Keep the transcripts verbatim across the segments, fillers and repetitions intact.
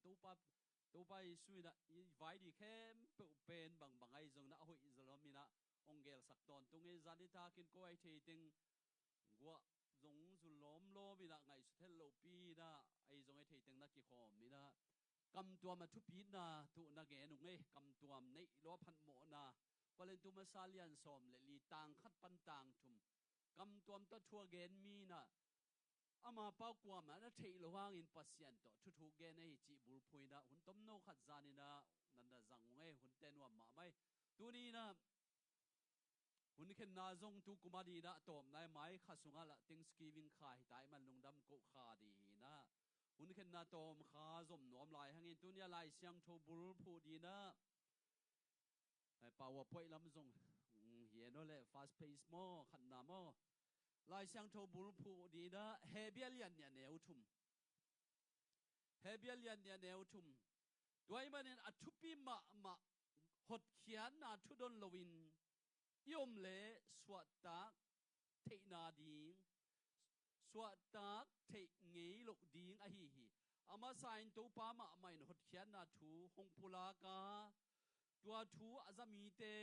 Topa, Topa Jesu in ah i vai ding khempeuh pen bangbang ahi zongin ah a hoih zalom in ah hong gelsak tawntung hi. Zan nitakin ko ahi thei teng guah zong zul lawmlawm in ah ngaihsut het lohpi in ah ahi zong ahi thei teng na kikhawm in ah kamtuam a thupitna tuh na gen ung ei. Kamtuam neih lua phatmawhna Korintu masa lian sawm le li tang khat pan tang thum. Kamtuam tawh thu a gen mi in ah ama pau kuamah na theih loh hangin Pasian tawh thuthuk gen ei cih bulphuh in ah hun tomno khat zan in ah nan na zang ung ei. Hunte nuam mahmah ei. Tuni in ah hun khenna zong tu kum a ding in ah a tawpna i mai kha sungah lah Thanksgiving kha hi ta i man lungdam koh kha ding hi in ah hun khenna tawm kha zom nuam lai hangin tuni a Lai Siangtho bulphuh ding in ah PowerPoint lam zong hi en aw le fast pace maw khatna maw Lai Siangtho bulphuh ding in ah Hebru lian nih a neu thum. Hebru lian nih a neu thum. Tua ahih manin a thupi mahmah hotkhiatna thu don loin i om leh suahtak theihna ding, suahtak theih ngei loh ding ahi hi. A masa in Topa mahmah in hotkhiatna thu hong pulak a, tua thu a za mite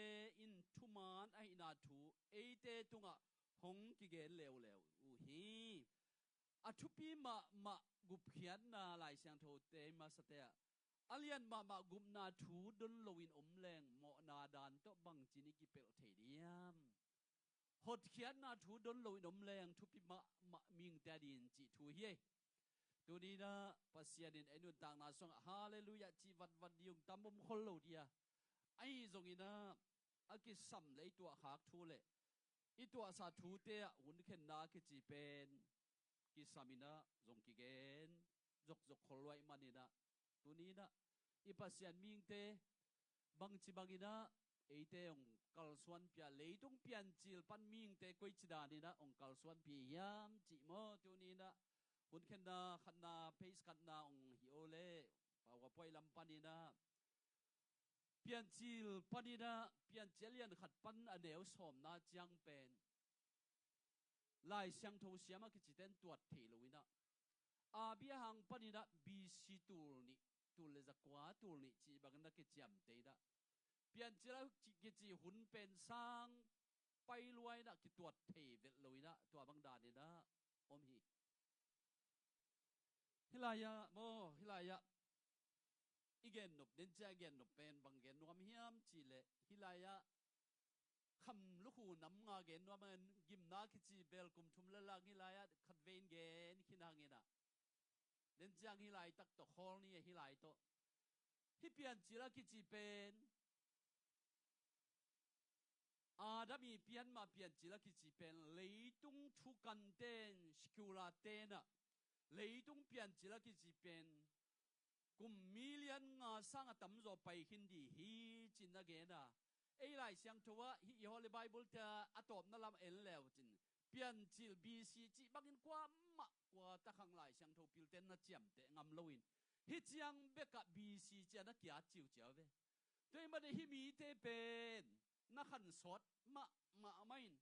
in thuman ahihna thu eite tungah hong kigen leuleu uh hi. A thupi mahmah gupkhiatna Lai Siangthote i masate ah a lian mahmah gupna thu don loin om leng mawhna dan tawh bangci in i kipelh thei diam? Hotkhiatna thu don loin om leng thupi mahmah mihingte a ding cih thu hi ei. Tuni in ah Pasian in ei nuntakna sungah Halleluiah cih vatvat ding tam om khol lo ding a, ahi zongin ah a kisam le i tuahkhak thu le i tuahsa thute ah hun khenna a kici pen kisam in ah zong kigen zokzok khol lua ahih manin ah tuni in ah i Pasian mihingte bangci bangin ah eite hong kalsuanpih a, leitung piancil pan mihingte koici dan in ah hong kalsuanpih hiam cih maw? Tuni in ah hun khenna khatna, pace khatna hong hi aw le PowerPoint lam panin ah Piancil panin ah, Piancil a lian khat pan a neu sawmna ciang pen Lai Siangtho siam a kicite in tuat thei lo in ah, Abraham panin ah B C tul nih, tul le zakua tul nih cih bangin a kiciamteh in ah, Piancil a kici hun pen sang pai lua in ah kituat thei vet lo in ah, tua bang dan in ah om hi. Hih lai-ah maw, hih lai-ah i gennop, den ciang i gennop pen bang gen nuam hiam cih leh, hih lai-ah kham lukhu nam nga gen nuam a, gimna kici bel kum thum le lang hih lai-ah khatvei in gen khin hang in ah, den ciang hih laitak tawh khawl ni a, hih lai tawh. Hih Piancil a kici pen Adam i pian mah Piancil a kici pen, leitung thukante'n, secular te'n ah leitung Piancil a kici pen kum million nga sang a tamzaw pai khin ding hi ci-in a gen a. Ei Lai Siangtho ah hih i Holy Bible te a tawpna lam en le uh cin, Piancil B C cih bangin kuamah kua takhang Lai Siangtho pilte'n na ciamteh ngam lo in, hih ciang bekah B C ci-a na ki-at ciuciau ve. Tua ahih manin hih mite pen na khansawt mahmah mah in,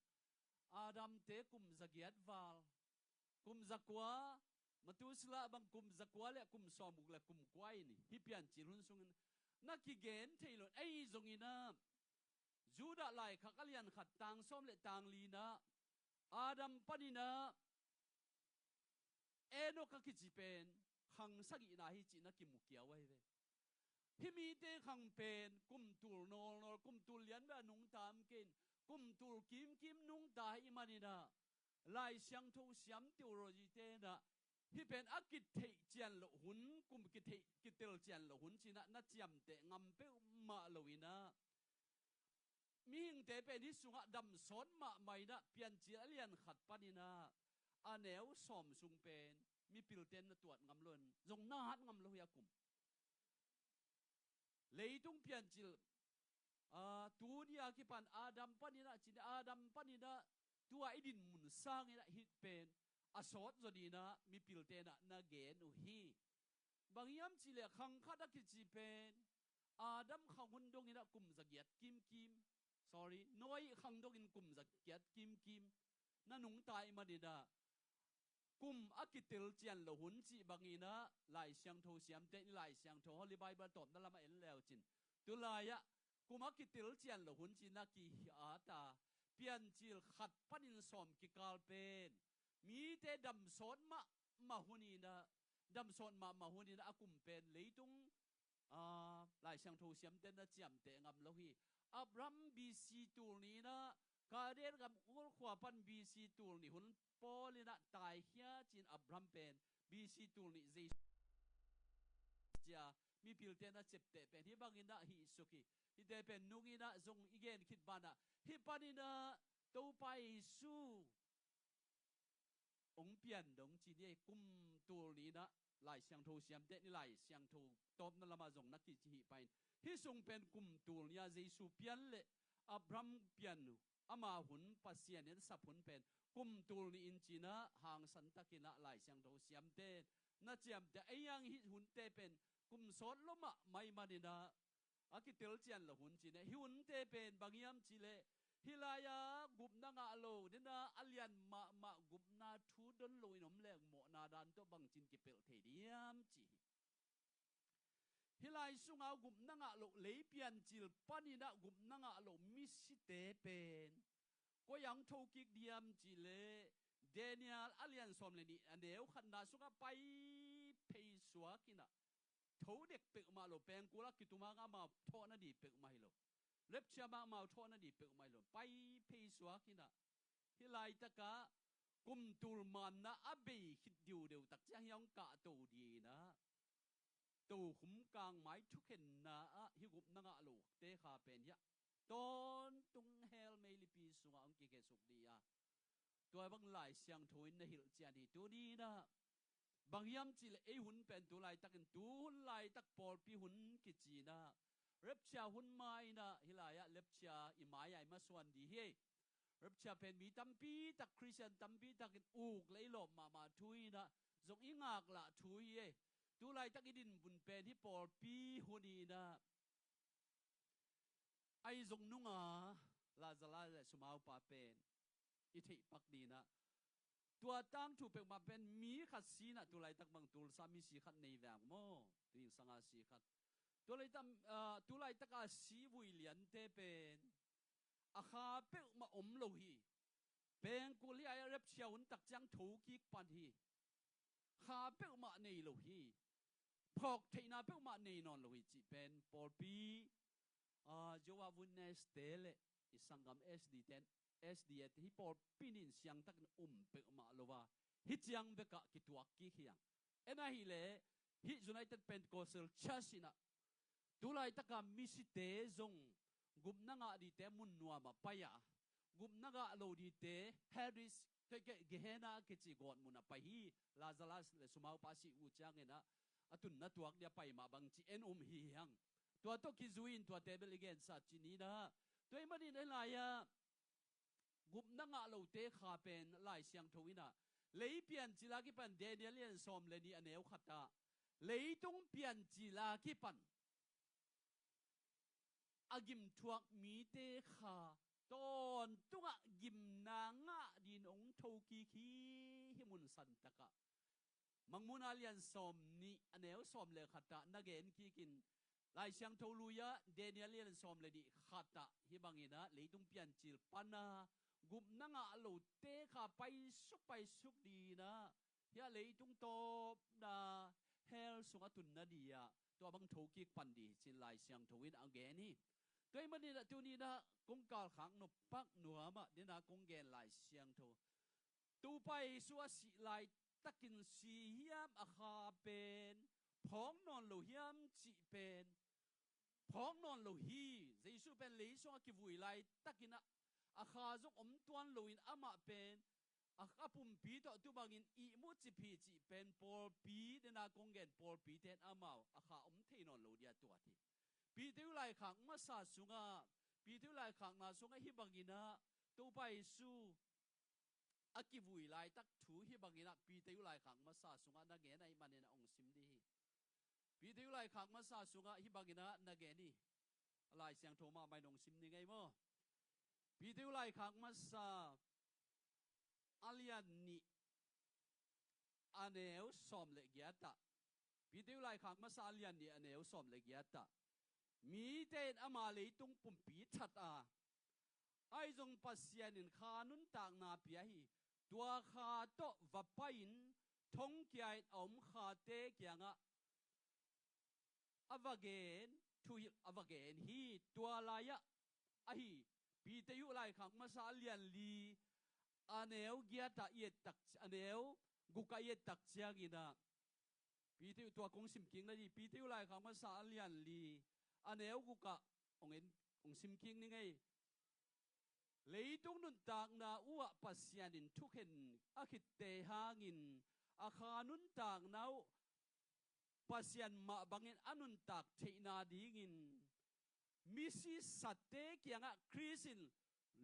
Adamte kum zagiat val, kum zakua, Methuselah bang kum zakua le kum sawmguk le kum kua in hih Piancil hun sungin na kigen thei lo in, ahi zongin ah Judah laikhak a lian khat tang sawm le tang li-na Adam panin ah Enok a kici pen khang sagihna hi cih na kimu kiau ahi ve. Hih mite khang pen kum tul nawlnawl, kum tul lian ve a nungta om kei in, kum tul kimkim nungta ahih manin ah Lai Siangtho siam theology te'n ah hih pen a kitheih cian loh hun, kum kitheih kitel cian loh hun ci-in ah na ciamteh ngam peuhmah lo in ah, mihingte pen hih sungah damsawt mahmah in ah, Piancil a lian khat panin ah a neu sawm sung pen mipilte'n na tuat ngam lo in, zong na hat ngam lo hi a kum. Leitung Piancil, aa, tuni a kipan Adam panin ah, cin Adam panin ah tua i dinmun sangin ah hih pen a sawt zaw ding in ah mipilte'n ah na gen uh hi. Bang hiam cih leh khang khat a kici pen Adam khang hun dongin ah kum zagiat kimkim, sorry, Noah khang dongin kum zagiat kimkim na nungta ahih manin ah, kum a kitel cian lo hun cih bangin ah Lai Siangtho siamte in Lai Siangtho Holy Bible tawpna lamah en leucin, tulai-ah kum a kitel cian lo hun cih na kihiata, piancil khat panin sawm kikal pen mite damsawt mahmah hunin ah, damsawt mahmah hunin ah a kum pen leitung, aa, Lai Siangtho siamte na ciamteh ngam lo hi. Abraham B C tul nih in ah Kalden gam Ur khua pan B C tul nih hun Paul in ah taikhia cin Abraham pen B C tul nih Jesu cia mipilte na ciapteh pen hih bangin ah hih suk hi. Hihte pen nungin ah zong i gen khit banah hih panin ah Topa Jesu hong pian dong ci ni ei. Kum tul nih in ah Lai Siangtho siamte in Lai Siangtho tawpna lamah zong na kici hih pain hih sung pen kum tul nih ah Jesu pian le Abraham pian ama hun Pasian in sap hun pen kum tul nih in cin ah hangsan takin ah Lai Siangtho siamte na ciamteh ei ang hih hunte pen kum sawt lo mahmah ahih manin ah a kitel cian lo hun cin ah hih hunte pen bang hiam cih leh hih lai-ah gupna ngah lo dena a lian mahmah gupna thu don loin om leng mawhna dan tawh bangcin kipelh thei diam cih hi. Hih lai sunga gupna ngah loh lei piancil panin ah gupna ngah loh misite pen koi ah hong thokik diam cih leh Daniel a lian sawm le nih a neu khatna sungah pai phei suak in ah tho dek peuhmah lo, pengkul a kitum hang amau thawhna di peuhmah hi lo, rapture mah amau thawhna di peuhmah hi lo, pai phei suak in ah hih laitakah kum tul manna a bei khit diudeu tak ciang hih hong kahto di in ah tokhum kangmai thukhenna ah hih gupna ngah lote kha pen hiah tawntung hell meilipi sungah hong kikhesuk di a, tua bang Lai Siangtho in na hilh cian hi. Tuni in ah bang hiam cih leh ei hun pen tu laitakin tu hun laitak pawlpi hun kici in ah rapture hun ma in ah hih lai-ah rapture i mai-ah i masuan di hi. Rapture pen mi tampi tak, Khristian tampi takin uk le i lawp mahmah thu in ah zong i ngaklah thu hi ei. Tu laitak i dinmun pen hih pawlpi hun in ah ahi zong nunga Lazarus le sumaupa pen i theih pak di in ah tua tangthu peuhmah pen mi khat si in ah tu laitak bang Tulsa misi khat nei veng maw, tu in sanga si khat, tu laitak, ah, tu laitaka si vui liante pen a kha peuhmah om lo hi. Pengkul hih ai rapture hun tak ciang thokik pan hi. Kha peuhmah nei lo hi. Phawk theihna peuhmah nei nawn lo hi cih pen pawlpi, ah, Jehovah Witness te le i sanggam S D ten, S D A te hih pawlpi nin siangtakin um peuhmah lo a, hih ciang bekah kituak kik hi hang. En ahih leh hih United Pentecostal Church in ah tu laitaka misite zong gupna ngah dite mun nuamah pai a, gupna ngah lo dite Hades, kei, kei, Gehenna a kici gawtmun ah pai hi. Lazarus le sumaupa si uh ciangin ah a tunna tuak dia pai mah bangci en um hi hang. Tua tawh kizui in tuate bel i gensa ci ni in ah, tua ahih manin hih lai-ah gupna ngah lote kha pen Lai Siangtho in ah lei piancil a kipan, Daniel lian sawm le nih a neu khat ah leitung piancil a kipan a gimthuak mite kha tawntungah gimna ngah din hong thokik hi. Hih mun santakah Mangmuhna lian sawm nih a neu sawm le khat ah na gen kikin, Lai Siangtho lui-ah Daniel lian sawm le nih khat ah hih bangin ah leitung piancil pana gupna ngah lote kha paisuk paisuk din ah hiah leitung tawpna hell sungah tunna di ah tua bang thokik pan di hi cin Lai Siangtho in a gen hi. Tua ahih manin ah tuni in ah kong kalkhak nop pak nuam ah dena kong gen Lai Siangtho, Topa Jesu a sih laitakin si hiam, a kha pen phawk nawn lo hiam cih pen phawk nawn lo hi. Jesu pen lei sungah kivui laitakin ah a kha zong om tuan loin amah pen a, a pumpi tawh tu bangin ihmu cip hi cih pen pawlpi, dena kong gen pawlpite in amau a kha om thei nawn lo dia tuat hi. Peter laikhak masa sungah, Peter laikhakna sungah hih bangin ah Topa Jesu a kivui laitak thu hih bangin ah Peter laikhak masa sungah na gen ahih manin ah hong sim dih hi. Peter laikhak masa sungah hih bangin ah na gen hi. A Lai Siangtho mahmah in hong sim ni ngei maw? Peter laikhak masa a lian nih a neu sawm le giat ah, Peter laikhak masa a lian nih a neu sawm le giat ah, mite in ama leitung pumpi that a, ahi zong Pasian in kha nuntakna pia hi. Tua kha tawh va pai-in thongkia in a om khate kiangah a va gen, thuhilh a va gen hi. Tua lai-ah ahi, Peter laikhak masa a lian li a neu giat ah i et tak, a neu guk ah i et tak ciangin ah, Peter tua kong sim kik na di, Peter laikhak masa a lian li a neu guk ah hong en, hong sim kik ni ngei. Leitung nuntakna uh ah Pasian in thukhen a khitte hangin a kha nuntakna uh Pasian mah bangin a nuntak theihna dingin misisate kiangah Khrist in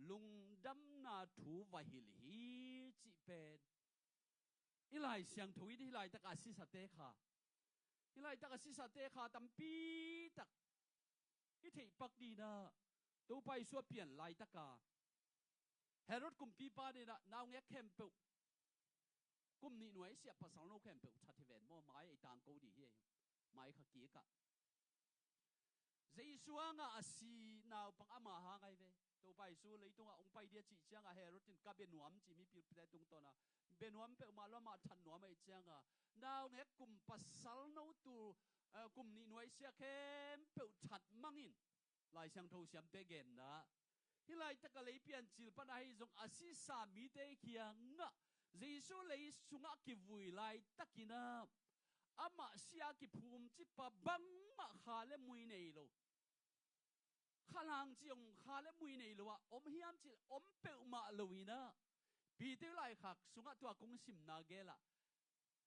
lungdamna thu va hilh hi cih pen i Lai Siangtho in hih laitak a sisate kha, hih laitak a sisate kha tampi tak i theih pak ding ah, Topa Jesu a pian laitaka Herod kumpipa in ah naungek khempeuh, kum nih nuai siah pasal no khempeuh that hi ven maw, mai ei tangko ding hi. Mai kha kik ah Jesu hangah a si naupang ama hang ahi ve. Topa Jesu leitungah hong pai ding a cih ciangah Herod in ka bia nuam ci mipilpite tungtawn a, bia nuam peuhmah lo, amah that nuam ahih ciangah naungek kum pasal no tul, eh, kum nih nuai siah khempeuh that mangin, Lai Siangtho siamte genna, hih laitak a lei piancil pan ahi zong a sisa mite kiangah Jesu lei sungah kivui laitakin ah amah si-a kiphum cipa bangmah kha le mui nei lo, khalang ci om kha le mui nei lo ah om hiam cih om peuhmah lo in ah, Peter laikhak sungah tua kong simna gel ah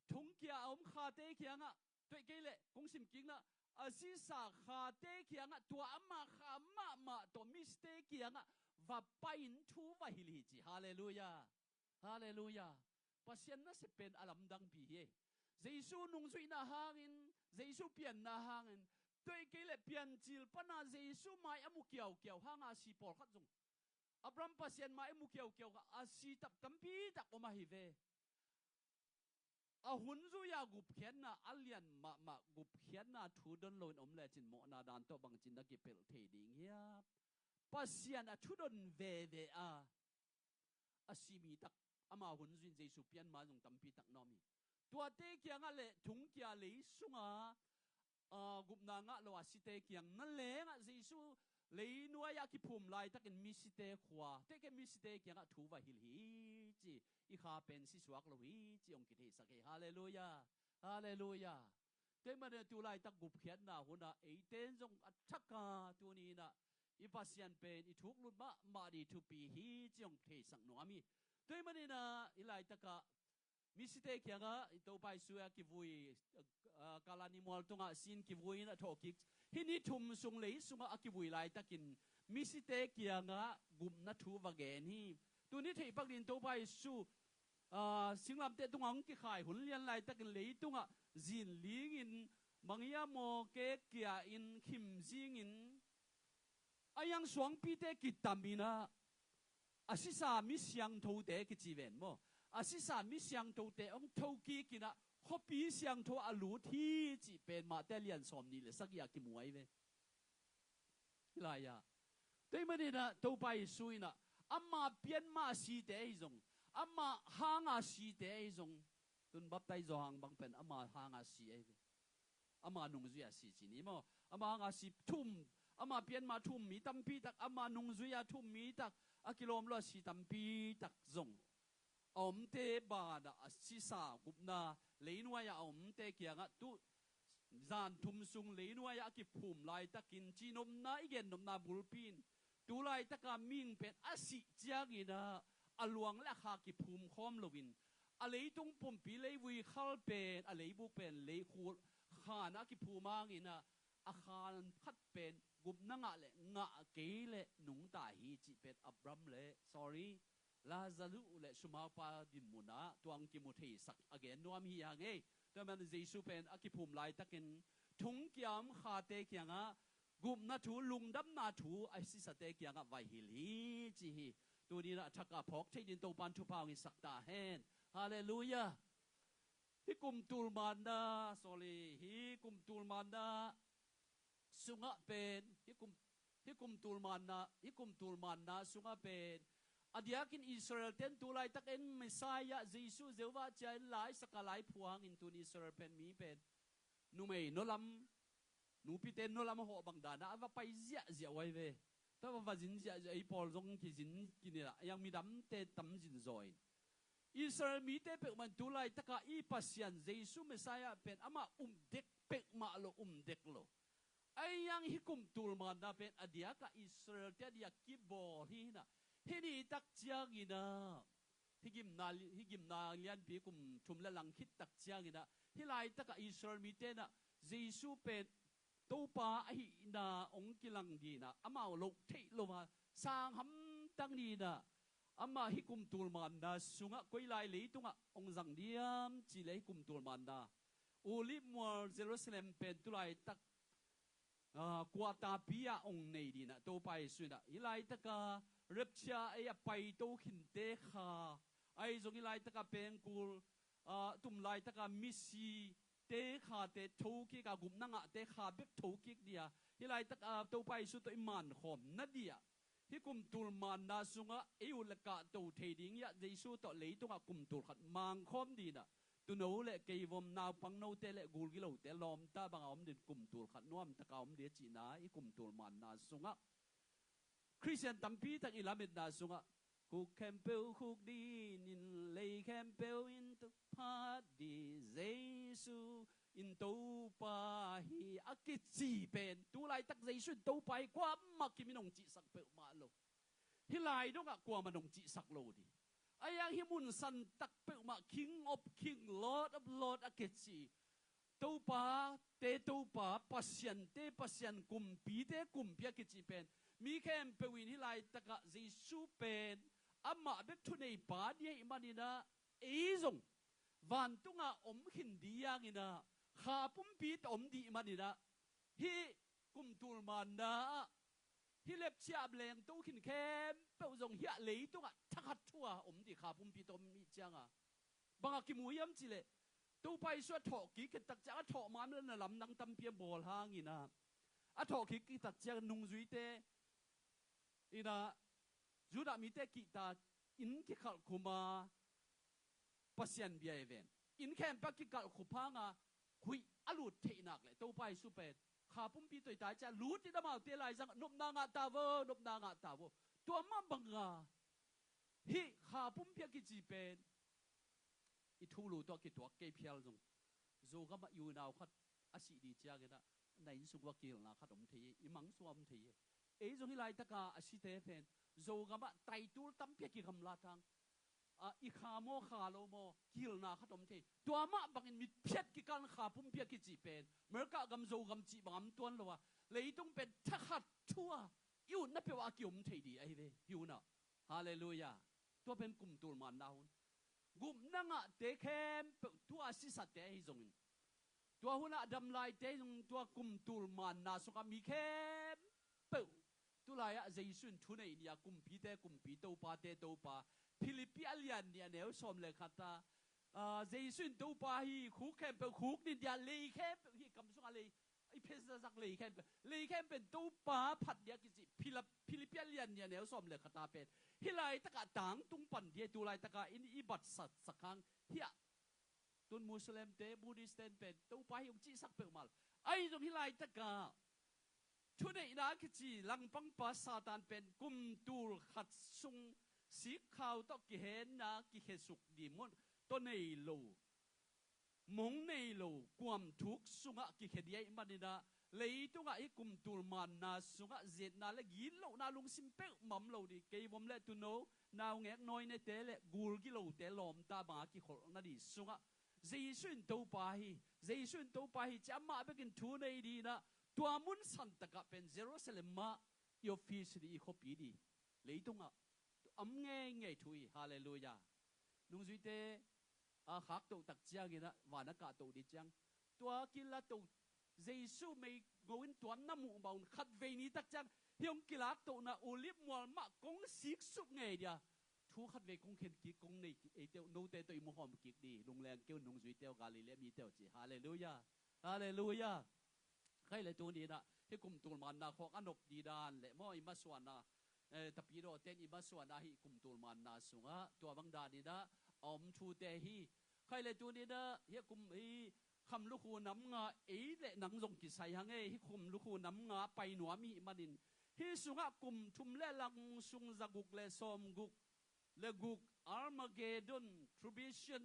thongkia a om khate kiangah, tuaih kei leh kong sim kik na, a sisa khate kiangah, tua ama kha mahmah tawh misite kiangah va pai-in thu va hilh hi ci. Halleluiah. Halleluiah. Pasian nasep pen a lamdangpi hi. Jesu nungzuihna hangin, Jesu pianna hangin, tuaih kei leh piancil pana Jesu mai a mu kiaukiau hanga si pawlkhat zong, Abraham Pasian mai a mu kiaukiau kha a si tap tampi tak om ahi ve. A hun zui-a gupkhiatna a lian mahmah, gupkhiatna thu don loin om lecin mawhna dan tawh bangcin na kipelh thei ding hiam? Pasian a thu don veve a, a si mi tak, ama hun zui-in Jesu pian ma zong tampi tak na om hi. Tuate kiangah le thongkia lei sunga, aa, gupna ngah lo a site kiang na lengah Jesu leinuai-ah kiphum laitakin misite khua, tuaih kei misite kiangah thu va hilh hi ci, i kha pen sisuak lo hi ci hong kitheisak hi. Halleluiah. Halleluiah. Tuaih manin tu laitak gupkhiatna hunah eite in zong a thak a, tuni in ah i Pasian pen i thuk lut mahmah ding thupi hi ci hong theisak nuam hi. Tuaih manin ah i laitakah misite kiangah i Topa Jesu a kivui, ah, Kalvary mual tungah si-in kivui in a thawhkik, hih ni thum sung lei sungah a kivui laitakin misite kiangah gupna thu va gen hi. Tuni theih pak dingin Topa Jesu, aa, singlamteh tungah hong kikhai hun lian laitakin leitungah zin lingin, mangia mawke kia-in khim zingin, a iang suangpite kitam in ah, a sisa mi siangthote kici ven maw, a sisa mi siangthote hong thokik in ah khuapi siangtho a lut hi cih pen Mate lian sawm nih le sagih ah kimu ahi ve. Hih lai-ah, tuaih manin ah Topa Jesu in ah ama pianma a site ahi zong, ama hanga site ahi zong, tun baptize Johan bang pen ama hanga si ahi ve. Ama nungzui-a si ci ni maw, ama hanga si thu-um, ama pianma thu-um mi tampi tak, ama nungzui-a thu-um mi tak, a kilawm lo a si tampi tak zong a omte banah a sisa gupna, leinuai-ah a omte kiangah tu zan thum sung leinuai-ah a kiphum laitakin cihnopna i gennopna bulpi in, tu laitaka mihing pen a sih ciangin ah a luang le a kha kiphum khawm loin, a leitung pumpi leivui khal pen, a leibuk pen leikhul khan a kiphum hangin ah a khan khat pen gupna ngah le ngah kei le nungta hi cih pen Abraham le, sorry, Lazarus le sumaupa dinmun ah tua hong kimu theisak a gen nuam hi hang ei. Tua man Jesu pen a kiphum laitakin thongkia om khate kiangah gupna thu, lungdamna thu a sisate kiangah va hilh hi ci hi. Tuni in ah a thak a phawk theih dingin Topa in thupha hong hisak ta hen. Halleluiah. Hih kum tul manna, sorry, hih kum tul manna sungah pen, hih kum, hih kum tul manna, hih kum tul manna sungah pen, a diakin Israel ten tu laitak en Messiah Jesu Jehovah cia en laisaka laiphuang in tun Israel pen mi pen numei nualam, nupite nualam a hawh bang dana a va pai ziahziah uh ahi ve. Tua va va zin ziahziah, ei pawl zong kizin kinila, ei ang midamte tam zin zaw in. Israel mite peuhmah in tu laitaka i Pasian Jesu Messiah pen amah um dek peuhmah lo, um dek lo. Ei ang hih kum tul manna pen a diaka Israel te a diak kibawl hi hina. Hih ni tak ciangina, hih gimna, hih gimna lianpi kum thum le lang khit tak ciangina, hih laitaka Israel mite na Jesu pen Topa ahihna hong kilang dina amau loh theih lo a sang hamtang dina, amah hih kum tul manna sungah koi lai leitungah hong zang diam cileh hih kum tul manna Olib mual Jerusalem pen tu laitak, ah, kuatapi ah hong nei dina Topa Jesu inah hih laitaka rapture ei a paito khinte kha, ahi zong hih laitaka pengkul, ah, tum laitaka misi te khate thokik a, gupna ngahte kha bek thokik dia, hih laitak, ah, Topa Jesu tawh i mankhawm na dia, hih kum tul manna sungah ei ut le kahto thei ding iah Jesu tawh leitungah kum tul khat mangkhawm dinah tuuno le keivom, naupang note le gulgilote lawmta banga om din kum tul khat nuamtaka om dia cihna hih kum tul manna sungah Khristian tampi tak i lametna sungah khuk khempeuh khuk dinin lei khempeuh in tu phat di Jesu in Topa hi a kici pen tu laitak Jesu in Topa hi kuamah kimin hong cihsak peuhmah lo. Hih lai dongah kuamah hong cihsak lo di. Ahi hang hih mun santak peuhmah King of King, Lord of Lord a kici, Topa te Topa, Pasian te Pasian, Kumpi te Kumpi a kici pen mi khempeuh in hih laitakah Jesu pen amah bek thuneipa dih ahih maninah ei zong vantungah om khin dih ianginah kha pumpi tawh om dih maninah hih kum tul manna ah hih lepchiah lengto khin khempeuh zong hiah leitungah thakhat thu-a om dih kha pumpi tawh om ih cianga bangah kimu hiam cihleh Topa Jesu a thawh kik khit tak ciang a thawh mam le na lamdang tampi a bawl hanginah a thawh kik khit tak ciang nungzuite inah Judah mite kihta inn kikhalh khuma Pasian bia i ven inn khempeuh a kikhalh khup hanga huih a lut theihnak le Topa Jesu pen kha pumpi tawh i tai ciah lut in amaute laizang nopna ngah ta vo, nopna ngah ta vo. Tua mah banga hih kha pumpi a kici pen i thulu tawh kituak kei phial zong Zogamah i unau khat a sih dih cianginah na inn sung va kilna khat om thei hi, i mang sung a om thei hi. Ei zong hih laitaka a site pen Zogamah taitul tampi a kigamlat hang a i kha maw kha lo maw kilna khat om thei. Tua mah bangin mitphiat kikal kha pumpi a kici pen Merkah gam Zogam cih bang am tuan lo a leitung pen thakhat thu-a i utna peuh a kiom thei dih ahi ve hi unah. Halleluiah. Tua pen kum tul manna hun. Gupna ngahte khempeuh tua sisate ahi zongin tua hunah damlaite ahi zongin tua kum tul manna sungah mi khempeuh tulaiah Jesu in thuneih nia kumpite kumpi, topate topa, Philippi a lian nih a neu sawm le khata, ah, Jesu in Topa hi, khuk khempeuh khuk nin dia, lei khempeuh hi kam sungah lei i phe zazak lei khempeuh, lei khempeuh pen Topa phat dia kici Philip, Philippi a lian nih a neu sawm le khata pen hih laitakah tangtung pan dia tu laitaka in i batsatsak hang hiah tun Muslimte, Buddhist ten pen Topa hi hong cihsak peuhmah lo. Ahi zong hih laitakah thuneihna a kici langpangpa Satan pen kum tul khat sung sikkhau tawh kihenna kikhesuk dih mun tawh nei lo, mong nei lo kuamthuk sungah kikhia dih ahih maninah leitungah hih kum tul manna sungah ziatna le gitlohna lungsim peuhmah om lo dih. Keivom le tuuno, naungek nawinete le gulgilote lawmta banga kikholh nadih sungah Jesu in Topa hi, Jesu in Topa hi ci amah bekin thu nei dinah tua mun santakah pen Jerusalem mah i office dih, i khuapi dih leitungah am ngeingei thu hi. Halleluiah. Nungzuite a khaktoh tak cianginah van a kahtoh dih ciang tua kilato Jesu mei ngo in tuam na muh mah un khatvei ni tak ciang hi hong kilaktohna Olib mual mah kong siksuk ngei dia thu khat vei kong khen kik, kong nei kik, eite uh, note tawh i muhawm kik dih, lungleng kei un, nungzuite uh, Galilee mite uh ci. Halleluiah. Halleluiah. Khai le tuni inah hih kum tulmanna khawng a nop dih dan le maw, i masuanna, eh, tapidawte in i masuanna hih kum tulmanna sungah tua bang dan inah a om thute hi. Khai le tuni inah hih kum, hih khamlukhu nam nga, ei le nang zong kisai hang ei, hih khamlukhu nam nga pai nuam i hih manin, hih sungah kum thum le lang sung zaguk le sawmguk le guk, Armageddon, tribulation,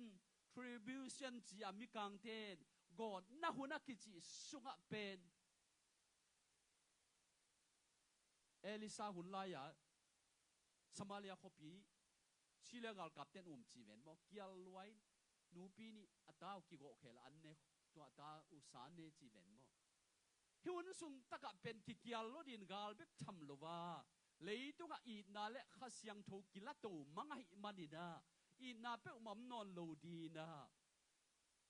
tribulation ci-a mikangte in gawtna hun a kicih sungah pen Elisha hun lai-ah Samaria khuapi Syria galkapte in um ci ven maw, kial lua in nupi nih a ta uh kigawh khel a, an ne, tua a ta uh sa ne ci ven maw. Hih hun sung takah pen kikial lo ding, gal bek tham lo a, leitungah itna le Kha Siangtho kila to mang ahih manin ah, itna peuhmah om nawn lo ding ah,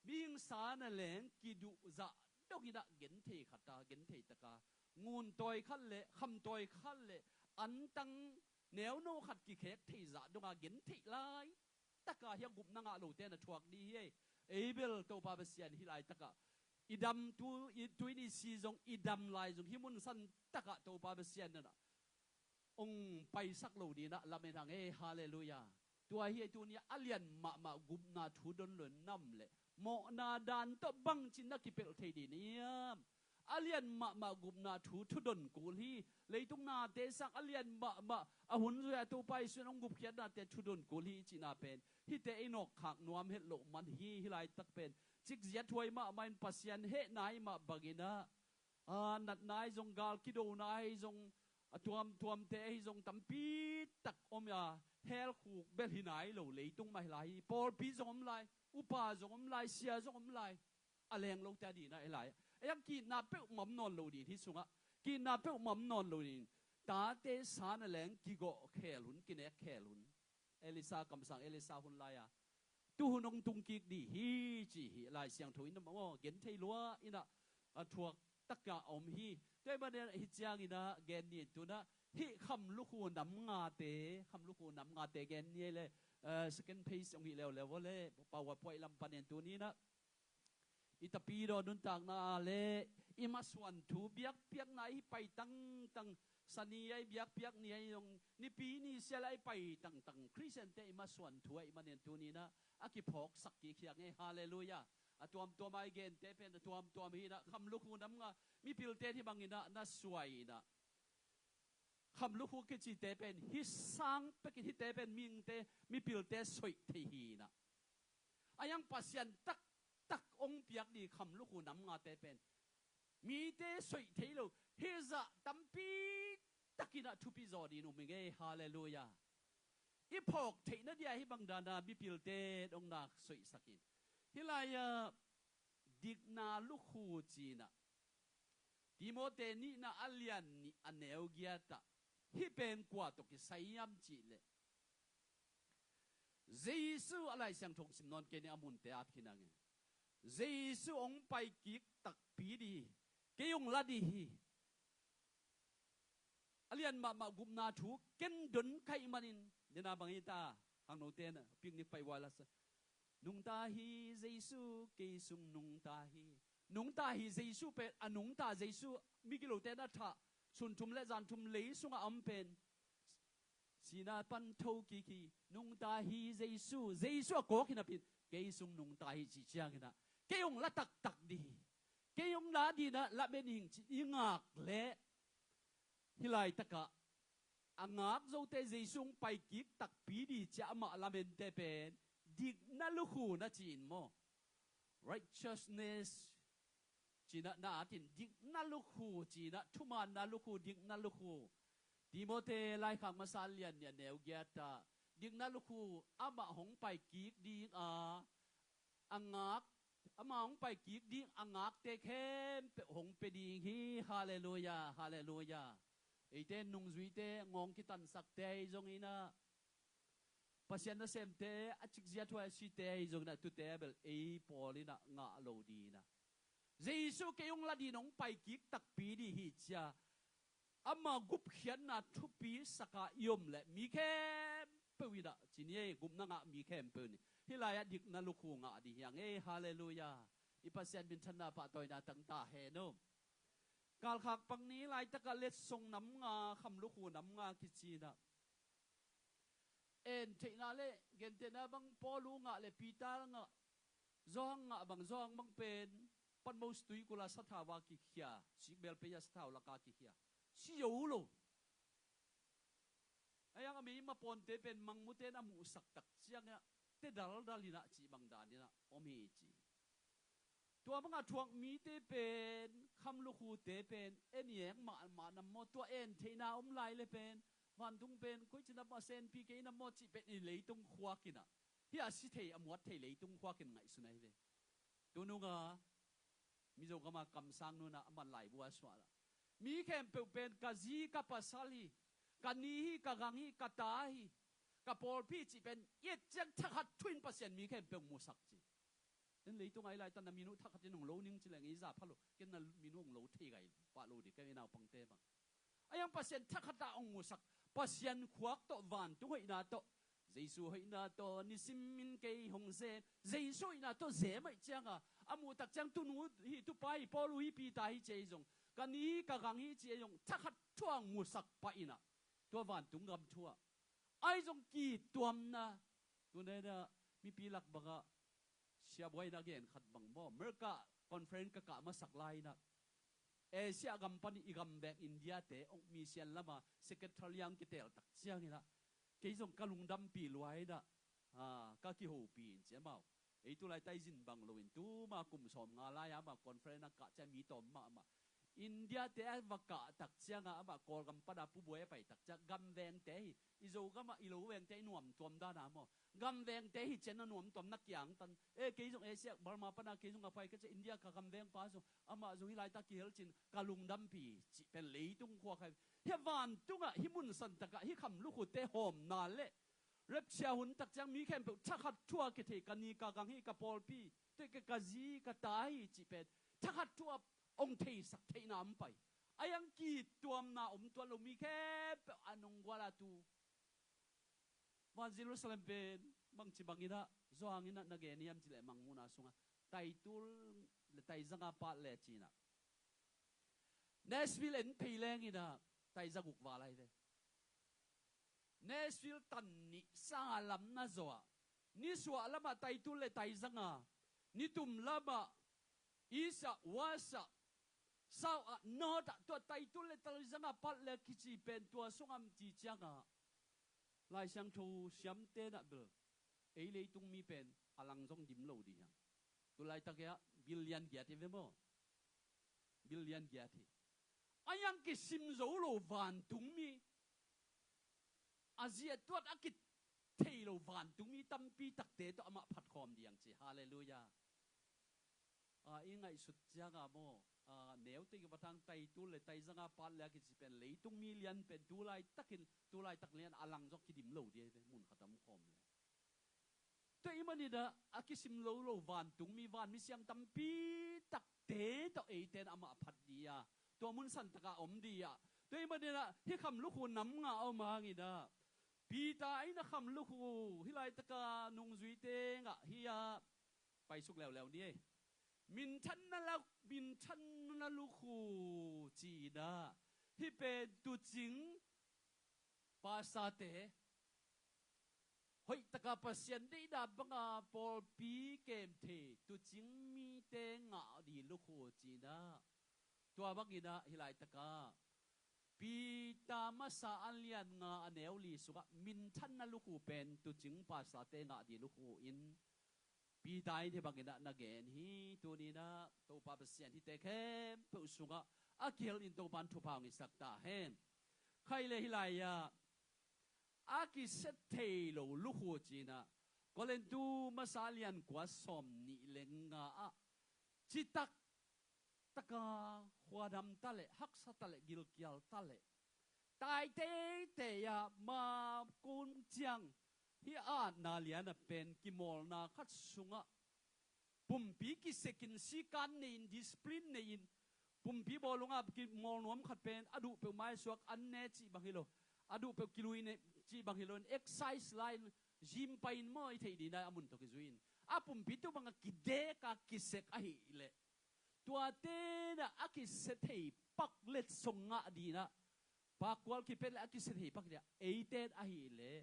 mihing sa na leng kiduh zah dong inah genthei khat a, genthei tak a, nguntawi khat le khamtawi khat le antang neuno khat kikhek thei zah dong a gentheih lai taka hih a gupna ngah lote na thuak dih hi ei. Ei bel Topa Pasian hih laitakah i dam tu, i tuni si zong, i dam lai zong hih mun san takah Topa Pasian nanah hong paisak lo ding inah lamen hang ei. Halleluiah. Tua hi ei, tuni a lian mahmah gupna thu don lo in nam le mawhna dan tawh bangci na kipelh thei ding hiam? A lian mahmah gupna thu thudon kul hi. Leitung nate sang a lian mahmah, a hun zui a Topa Jesu in hong gupkhiatnate thudon kul hi cihna pen hihte ei nawkkhak nuam het loh man hi. Hih laitak pen cikziat huai mahmah in Pasian hehna hi mah bangin ah, a, natna ahi zong, gal kidona ahi zong, a tuamtuamte ahi zong tampi tak om a, hell khuk bel hi nai lo leitung mah hi lai hi. Pawlpi zong om lai, upa zong om lai, sia zong om lai. A leng lote a dihna hi lai. A iang ki-itna peuhmah om nawn lo ding hih sungah. Ki-itna peuhmah om nawn lo ding. Tate sa na leng kigawh khel hun, kinek khel hun. Elisha kamsang, Elisha hun lai-a tuhun hong tung kik dih hi ci hi. Lai Siangtho in maw, genthei lua inah a thuak takah a om hi. Tua ahih manin hih ciang inah gen ni, tu inah hih khamlukhu nam ngate, khamlukhu nam ngate gen ni ei le, eh, second phase hong hih leuleu aw le, PowerPoint lam panin tuni inah i tapidaw nuntakna le i masuan thu biakpiakna, i pai tangtang, Sani a i biakpiak ni ahi zong, Nipi ni sia le a i pai tangtang Khristiante i masuan thu ahih manin tuni inah a kiphawksak kik hi hang ei. Halleluiah. A tuamtuam a i gente pen a tuamtuam hi inah, khamlukhu nam nga mipilte hih bang inah na suai inah, khamlukhu kicite pen hih sang pekin, hihte pen mihingte, mipilte soih thei hi inah, a iang Pasian taktak hong piak ding khamlukhu nam ngate pen mite soih thei lo, hih zah tampi tak inah thupi zaw ding um ing ei. Halleluiah. I phawk theihna dia hih bang dan a mipilte dong nak soihsak in. Hih lai-ah dikna lukhu ci inah, Timote nihna a lian nih a neu giat ah, hih pen kua tawh kisai hiam cih leh, Jesu, a Lai Siangtho sim nawn kei ni, a munte at khin hang ei. Jesu hong pai kik takpi dih hi. Kei hong la dih hi. A lian mahmah gupna thu ken don ka hih manin, dena bang hi ta, khangnote na picnic pai ua la sa, nungta hi Jesu, kei sung nungta hi. Nungta hi Jesu pen, a nungta Jesu, migilote na thah, sun thum le zan thum lei sungah a om pen, sihna pan tho kik hi, nungta hi Jesu, Jesu a kawk hi napi in, kei sung nungta hi cih ciang inah, kei hong la taktak dih hi. Kei hong la dih inah lamen ing ci-in i ngak leh, hih laitakah a ngak zote Jesu hong pai kik takpi dih ci-a amah lamente pen dikna lukhu na ci in maw, righteousness ci inah na at in, dikna lukhu ci inah, thumaanna lukhu, dikna lukhu. Timote laikhak masa a lian nih a neu giat ah, dikna lukhu amah hong pai kik ding a, a ngak, amah hong pai kik ding a ngakte khempeuh hong pia ding hi. Halleluiah, halleluiah. Eite nungzuite, ngawng kitansakte ahi zong inah, Pasian nasemte, a cikziat huai a site ahi zong inah, tute bel ei pawl inah ngah lo ding inah, Jesu kei hong la dih in hong pai kik takpi dih hi ci-a ama gupkhiatna thupi sak a i om leh, mi khempeuh khempeuh in ah ci ni ei, gupna ngah mi khempeuh in hih lai-ah dikna lukhu ngah ding hi hang ei. Halleluiah. I Pasian minthanna pahtawina tang ta hen aw. Kalkhak pang ni laitakah letsong nam nga, kham lukhu nam nga kici in ah, en theihna le gentehna bang Paul uh ngah le Peter ngah, Johan ngah bang, Johan bang pen Patmos tuikulh ah sathau a kikhia, sikbel pei ah sathau lak a kikhia, si zo lo. Ahi hang a meima pawnte pen mangmute in a muhsak tak ciangin ah te daldal in ah cih bang dan in ah om hi ci. Tua bangah thuak mite pen, kham lukhute pen en i eng mahmah nam maw, tua en theihna om lai le pen vantung pen koici nam maw, a senpi kei nam maw cih pen i leitung khuak in ah, hih a si thei, a muat thei leitung khuak in ngaihsun ahi ve. Tunung a Mizo gam a kamsang nu in ah a man laibu a suah lah, mi khempeuh pen ka zi ka pasal hi, ka ni hi, ka gang hi, ka ta hi, ka pawlpi cih pen i et ciang thakhat thu in Pasian mi khempeuh musak ci. En leitung ah i laitan na min uh thakhat in hong lo ning ci leng i za pha lo, ken na min uh hong lo thei gai pah lo ding, ka i naupangte bang. Ahi hang Pasian thakhat ah hong musak, Pasian khuak tawh, vantung hoihna tawh, Jesu hoihna tawh nisim in kei hong zem, Jesu hoihna tawh zem ahih ciangin a muh tak ciang tunu hi, tupa hi, Paul uh hi, Peter hi ci ei zong, ka ni hi, ka gang hi ci ei zong, thakhat thu ah hong musak pah in ah, tua vantung gam thu ah, ahi zong kituamna. Tuni in ah mipi lak bangah Sia Buai in a gen khat bang maw, America conference ka kah masak lai in ah, Asia gam pan i gam veng India-te hong mission lam a secretary ah hong kitel tak ciangin ah, kei zong ka lungdampih lua in ah, ah, ka kihopih in ci amau. Ei tu laitak i zin bang loin tuma kum sawmnga lai a amah conference a kah ciang mi tawm mahmah. India-te a va kah tak ciangin ah amah Kawlgam pan a Pu Buai a pai tak ciang, gam vengte hi, i Zogam ah i lo vengte hi nuamtuam dan a maw, gam vengte hi ci-in a nuamtuam na kiangtan. E, kei zong Asia, Burma pan a kei zong a pai ka ci a, India ka gam vengpa zong, amah zong hih laitak kihel ci-in ka lungdampih cih pen leitung khuak hi. Hih vantung ah, hih mun santak ah hih kham lukhute hawmna le rapture hun tak ciang mi khempeuh thakhat thu a kithei, ka ni ka gang hi, ka pawlpi, tua ka, ka zi ka ta hi cih pen thakhat thu a hong theisak theihna om pai. Ahi hang kituamna om tuan lo, mi khempeuh a nunggual a tu van Jerusalem pen bangci bangin ah, Johan in ah na gen hiam cih leh Mangmuhna sungah taitul le taizang a pat le ci-in ah, Nashville en phei leng in ah taizaguk val ahi ve. Nashville tan nih sang a lam na zawh ah, nisuah lamah taitul le taizang a, nitum lamah east ah, west ah, south ah, north ah, tua taitul le taizang a pat le kici pen tua sungah om ci ciangin ah, Lai Siangtho siamte in ah bel ei leitung mi pen a lang zong dim lo ding hi hang. Tu laitak ah billion giat hi ve maw? Billion giat hi. Ahi hang kisim zo lo vantungmi, a zi a tuat a kithei lo vantungmi tampi takte tawh amah phatkhawm ding ci. Halleluiah. A, i ngaihsut ciangin maw, a, neute kipat hang taitul le taizang a pat le a kici pen leitung mi lian pen tu laitakin, tu laitak lian a lang zong kidim lo ding hi ve, mun khat a om khawm le. Tua ahih manin ah a kisim lo lo vantungmi, vanmi siang tampi takte tawh eite in amah phat ding a, tua mun santak ah om ding a. Tua ahih manin ah hih kham lukhu nam nga a om hangin ah, Peter in a kham lukhu hih laitak a nungzuite ngah hi a, paisuk leuleu ni ei. Minthanna lak, minthanna lukhu ci-in ah, hih pen tuucing pastorte, hoihtak a Pasian deihna bang a pawlpi kem thei tuucing mite ngah ding lukhu ci-in ah, tua bangin ah hih laitak ah Peter masa a lian nga a neu li sungah minthanna lukhu pen tuucing pastorte ngah ding lukhu in Peter in hih bangin ah na gen hi. Tuni-in ah Topa Pasian hihte khempeuh sungah a kihel in Topa in thupha hong hisak ta hen. Khaile hih lai-ah a kisia thei lo lukhu ci-in ah, Korintu masa lian kua sawm nih le nga ah, citak taka khuadam ta leh, haksa ta leh, gilkial ta leh, tai teitei ah, ma kun ciang hih a atna lian a pen kimawlna khat sungah pumpi kisekin, sikan nei-in, discipline nei-in, pumpi bawlung ah kimawl nuam khat pen a duh peuh mai suak an ne cih bang hi lo, a duh peuh kilui ne, cih bang hi loin exercise lai-in gym pai-in maw i theih ding a mun tawh kizui-in a pumpi tung bangah kidek a kisek ahih leh tuate in ah a kisia thei pak letsong ngah ding ah pakkual kipet le a kisia thei pak ding ah eite in ahih leh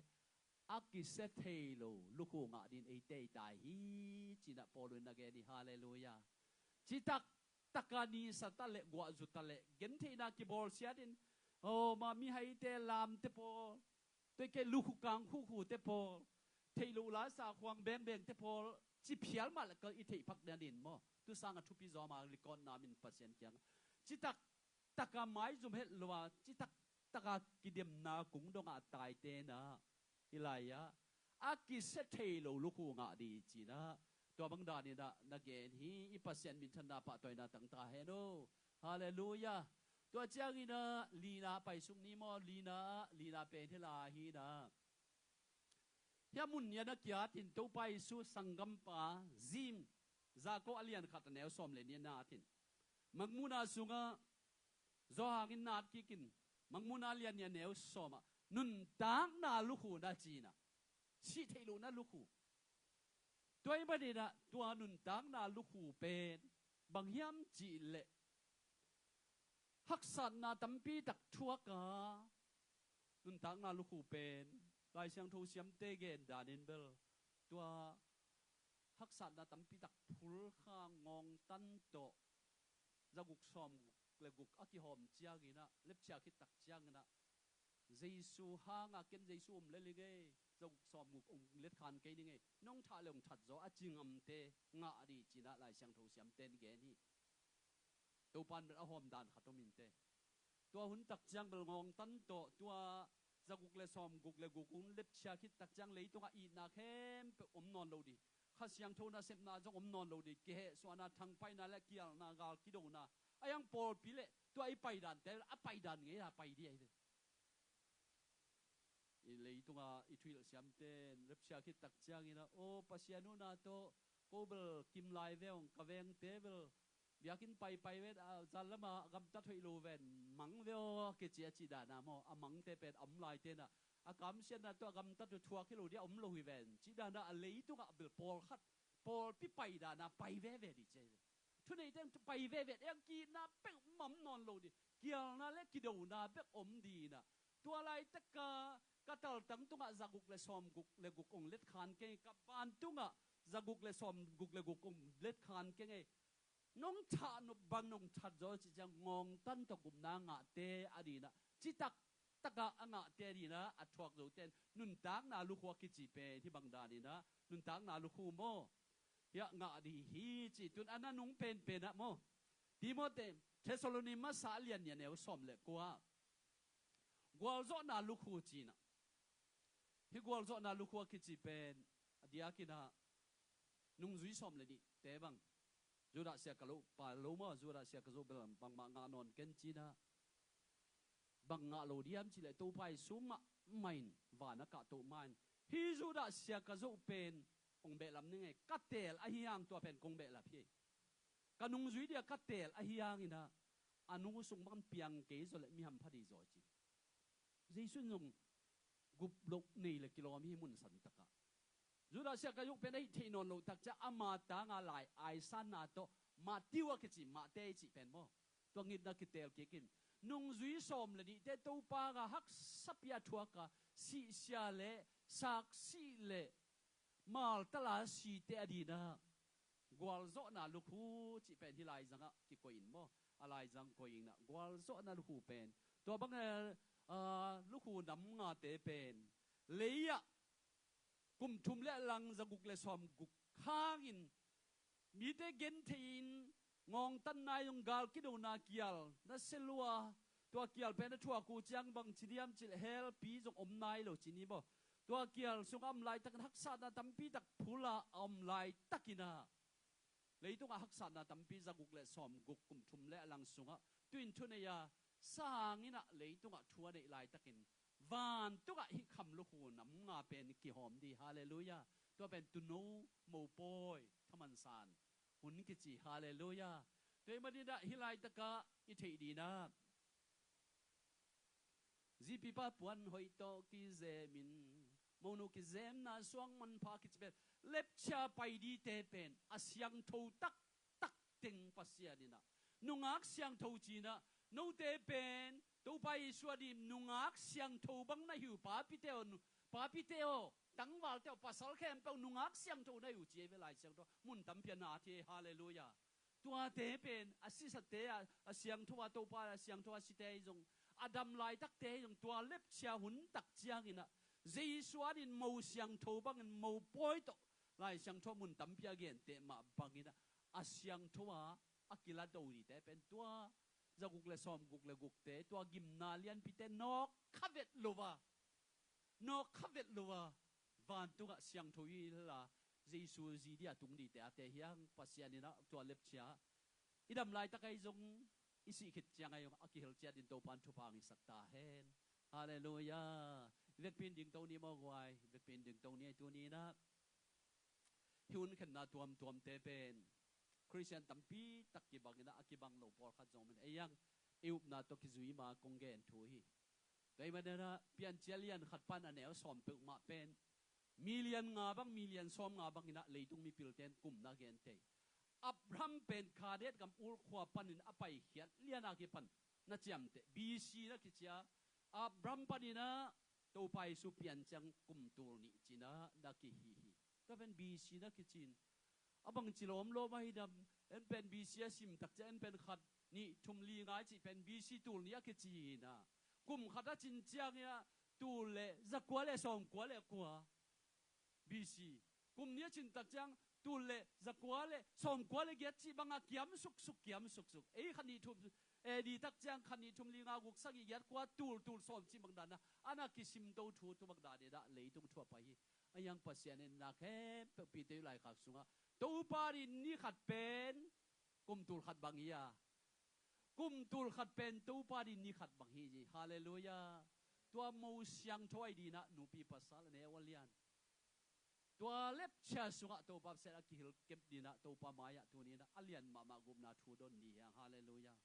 a kisia thei lo lukhu ngah ding eite i tai hi ci-in ah Paul in na gen hi. Halleluiah. Citak taka nisa ta le guahzu ta le gentheihna kibawlsiat in aw ma mihaite lamte pawl tuai kei lukhu kang khukhute pawl theih loh laisa khuang bengbengte pawl ci phial mah le ka i theih phak ding a din maw? Tu sangah thupi zaw ma likawtna min Pasian kiangah citak taka maizum het lo a citak taka kidemna kung dongah a taite in ah hi lai-ah a kisia thei lo lukhu ngah ding ci-in ah tua bang danin ah na gen hi. I Pasian minthanna pahtawina tangta hen aw. Halleluiah. Tua ciangin ah lina pai suk ni maw? Lina ah lina pen hi lai hi-in ah hia mun nih a na kiat in Topa Jesu sanggampa Zim Jakob a lian khat a neu sawm le nih a na at in Mangmuhna sungah Johan in na at kik in Mangmuhna lian nih a neu sawm ah nuntakna lukhu na ci-in ah sih theih lohna lukhu. Tua ahih manin ah tua nuntakna lukhu pen bang hiam cih leh haksatna tampi tak thuak a nuntakna lukhu pen Lai Siangtho siamte gen danin bel tua haksatna tampi tak phulkha ngawngtan tawh zaguk sawm guk le guk a kihawm ciangin ah lepchia khit tak ciangin ah Jesu hanga ken Jesu om le ling ei, zaguk sawm guk om let khan kei ning ei, nong thah le hong that zaw a ci ngamte ngah ding ci-in ah Lai Siangtho siamte in gen hi. Topa in bel a hawm dan khat om in teh tua hun tak ciang bel ngawngtan tawh tua zaguk le sawm guk le guk hong lepchia khit tak ciang leitungah itna khempeuh om nawn lo ding, Kha Siangtho nasepna zong om nawn lo ding, kihehsuahna, thangpaihna le kialna, gal kidona a hiang pawlpi le tua i paidan te a paidan ngei a pai ding ahi ve. I leitungah i thuhilh siamte in lepchia khit tak ciangin ah aw Pasian huhna tawh ko bel kim lai ve hong, ka vengte bel biakinn paipai vet a zan lamah a gamtat hoih lo ven mang ve aw a kici a cih dana maw? A mangte pen a om laite in ah a kamsiatna tawh a gamtat uh thuak hi lo ding a om lo hi ven cih dana a leitungah bel pawlkhat pawlpi pai dana pai veve ding ci ahi ve. Thuneite in pai veve ding a kihna peuh mam nawn lo ding, kialna le kidona bek om ding in ah tua laitaka ka taltang tungah zaguk le sawm guk le guk hong let khan keng, ka ban tungah zaguk le sawm guk le guk hong let khan keng ei. Nong thah nop bang nong that zaw cih ciang ngawngtan tawh gupna ngahte a ding in ah citak takah a ngahte a ding in ah a thuak zote in nuntakna lukhu a kici pen hih bang danin ah nuntakna lukhu maw? Hiah ngah ding hi ci. Tun a na nung penpen ah maw? Timote, Thesalonika masa a lian nih a neu sawm le kua gualzawhna lukhu ci-in ah hih gualzawhna lukhu a kici pen a diakin ah nungzui sawm le nihte bang Judah sia ka loh pa lo maw, Judah sia ka zoh bel bangmah ngah nawn ken ci-in ah bang ngah lo diam cih leh Topa Jesu mahmah in van a kahtoh ma-in hih Judah sia ka zoh pen hong behlap ning ei, ka teel ahi hang tua pen kong behlap hi. Ka nungzui ding a ka teel ahi hangin ah a nu sung bang piang kei zaw leh mi hampha ding zaw ci. Jesu in zong gup loh nei le kilawm hi mun san takah Judah sia ka zoh pen ahih theih nawn loh tak ciang ama tanga lai aisanna tawh Matthew a kici mahte i cih pen maw? Tua ngitna kiteel kik in nungzui sawm le nihte Topa a haksa pi a thuak a sihsia le saksi le maltala site a ding in ah gualzawhna lukhu cih pen hih laizangah kikoih in maw? A laizang koih in ah gualzawhna lukhu pen tua bang eh, ah, lukhu nam ngate pen lei-ah kum thum le lang zaguk le sawm guk hangin mite genthei-in ngawngtanna i zong gal kidona kial na sia lua, tua kial pen a thuak uh ciang bang ci diam cih leh helpi zong om nai lo ci ni maw? Tua kial sungah om laitakin haksatna tampi tak phul a om laitakin ah leitungah haksatna tampi zaguk le sawm guk kum thum le a lang sungah tu-in thunei a sang in ah leitungah thu a neih laitakin vantungah hih kham lukhu nam nga pen kihawm ding. Halleluiah. Tua pen tuuno mopawi thaman san hun kici. Halleluiah. Tua ahih manin ah hih laitakah i theih ding in ah Zipipa puan hoih tawh kizemin, monu kizemna suang manpha kici pen, lepcia pai dite pen a siangtho taktak teng Pasian in ah, nungak siangtho ci-in ah, note pen Topa Jesu a dim nungak siangtho bang na hi uh, papite aw, nu-, papite aw, tangvalte aw, pasal khempeuh nungak siangtho na hi uh ci ei ve, Lai Siangtho mun tampi a na thei, halleluiah. Tuate pen a sisate a, a siangtho a, Topa a siangtho a site ahi zong, a dam laitakte ahi zong, tua lepcia hun tak ciangin ah, Jesu adingin mo siangtho bangin mo pawi tawh, Lai Siangtho mun tampi a genteh mah bangin ah, a siangtho a, a kila do dite pen tua zaguk le sawmguk le gukte, tua gimna lianpite nawk kha vet lo a, nawk kha vet lo a, vantungah siangtho hi la, Jesu zi dia tung dite a te hiang, Pasian in ah tua lepcia i dam laitak ahi zong, i sih khit ciang ahi zong a kihel ciat in Topan thupha hong hisak ta hen. Halleluiah. I vekpi in dingto ni maw guai, i vekpi in dingto ni ei. Tuni in ah hi hun khenna tuamtuamte pen Khristian tampi tak kibang in ah, a kibang lo pawlkhat zong om in, ei ang, i upna tawh kizui ma kong gen thu hi. Tua ahih manin ah Piancil lian khat pan a neu sawm peuhmah pen million nga bang, million sawmnga bangin ah leitung mipilte'n kumna gen thei. Abraham pen Kadesh gam Ur khua panin a paikhiat lian a kipan na ciamteh, B C na kici a, Abraham panin ah Topa Jesu pian ciang kum tul nih ci-in ah na kihi hi. Tua pen B C na kici in, a bangci lawmlawm ahi dam, en pen B C a sim tak ciang, en pen khat, nih, thum, li, nga i cih pen B C tul nih a kici hi in ah, kum khat a cin ciangin ah tul le zakua le sawmkua le kua, B C. Kum nih a cin tak ciang tul le zakua le sawmkua le giat cih bangah kiam suksuk, kiam suksuk. Ei khat nih thum, A D tak ciang khat nih thum li nga guk sagih giat kua, tul, tul sawm cih bang dan a, a na kisimto thu, tua bang dan in ah leitung thu a pai hi. Ahi hang Pasian in na khempeuh Peter laikhak sungah, Topa adingin ni khat pen kum tul khat bang hi a, kum tul khat pen Topa adingin ni khat bang hi ci. Halleluiah. Tua mo siangtho ahi dingin ah nupi pasal a neu a lian, tua lepcia sungah Topa Pasian a kihilh kep dingin ah Topa mai-ah tuni in ah a lian mahmah gupna thu don ni hi hang. Halleluiah.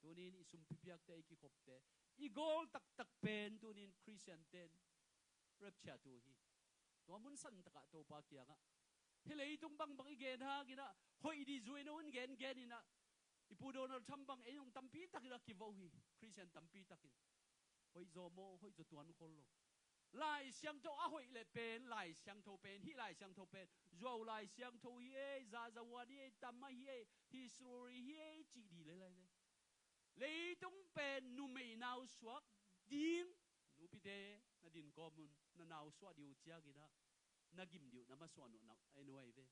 Tuni in i sumpi piakte, i kikhopte, i goal taktak pen tuni in Khristiante'n rapture tu hi. Tua mun san takah Topa kiangah, hih leitung bangbang i gen hangin ah, hoih dih zuih no in gengen in ah, i Pu Donald Trump bang ei zong tampi takin a kivo hi, Khristian tampi takin. Hoih zaw maw, hoih zaw tuan khol lo. Lai Siangtho a hoih leh pen, Lai Siangtho pen, hih Lai Siangtho pen, zuau Lai Siangtho hi ei, zazawan hi ei, tam ahi ei, history hi ei, cih dih lel ahi ve. Leitung pen numei nausuak ding, nupite, na din kawm un, na nausuah dih uh ciangin ah, na gim dih uh, na masuan uh, na en uh ahi ve.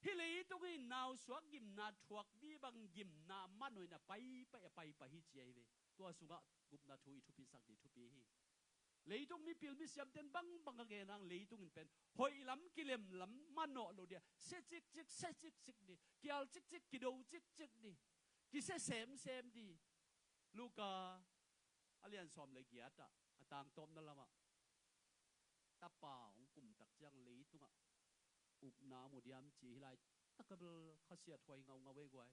Hih leitung in nausuak gimna thuak dih bang gimna man uh in a paipai, a paipai hi ci ahi ve. Tua sungah gupna thu i thupisak dih thupi hi. Leitung mipil misiamte'n bangbang a gen hang, leitung in pen hoih lam kilem lam manawh lo dih a, sia cikcik, sia cikcik dih, kial cikcik, kido cikcik dih, kisia semsem dih. Luka a lian sawm le giat ah, a tang tawpna lamah, tapa hong kum tak ciang leitungah upna mu diam ci hi lai. Takah bel khasiathuai ngaungau ei guai.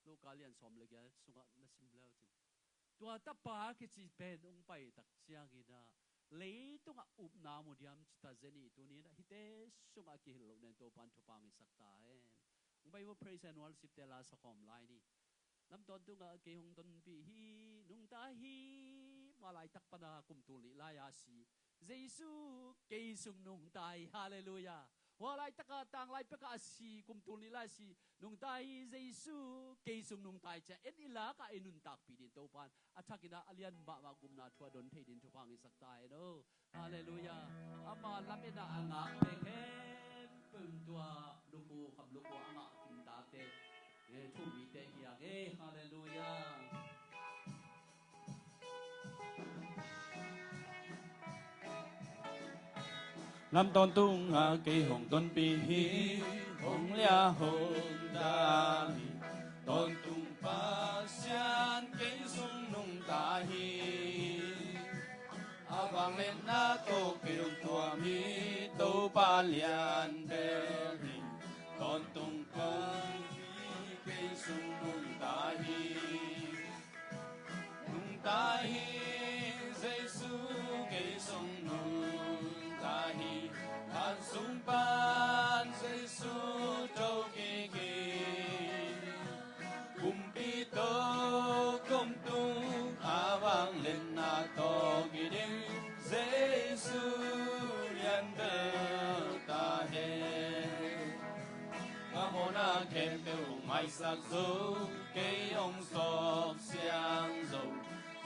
Luka lian sawm le giat sungah na sim le uh cin, tua tapa kici pen hong pai tak ciangin ah, leitungah upna mu diam ci ta zen hi. Tuni in ah hihte sungah a kihilh loh nading Topa'n thupha hong hisak ta hen. Hong pai uh, praise and worship-te la sa khawm lai ni. Lam tawntungah kei hong donpih hi, nungta hi, mah laitak pan a kum tul nih lai a si Jesu kei sung nungta hi, halleluiah. Hua laitak a, tanglai pek a si, kum tul nih lai a si, nungta hi Jesu kei sung nungta hi, ci-a en i lakah ei nuntakpih dingin Topa'n a thakin ah a lian mahmah gupna thu a don thei dingin thupha hong hisak ta hen aw. Halleluiah. Ama lamet ah a ngakte khempeuh in tua lukhu, kham lukhu a ngah kim tate, eh, thumite hi hang e. Halleluiah. Lam tawntungah kei hong donpih hi, hong lia hong dam hi, tawntung Pasian kei sung nungta hi. A vangliatna tawh kei hong tuam hi, Topa lian bel hi, tawntung kong hi, kei sung nungta hi. Nungta hi, Jesu maisak zo, kei hong sawp siang zo,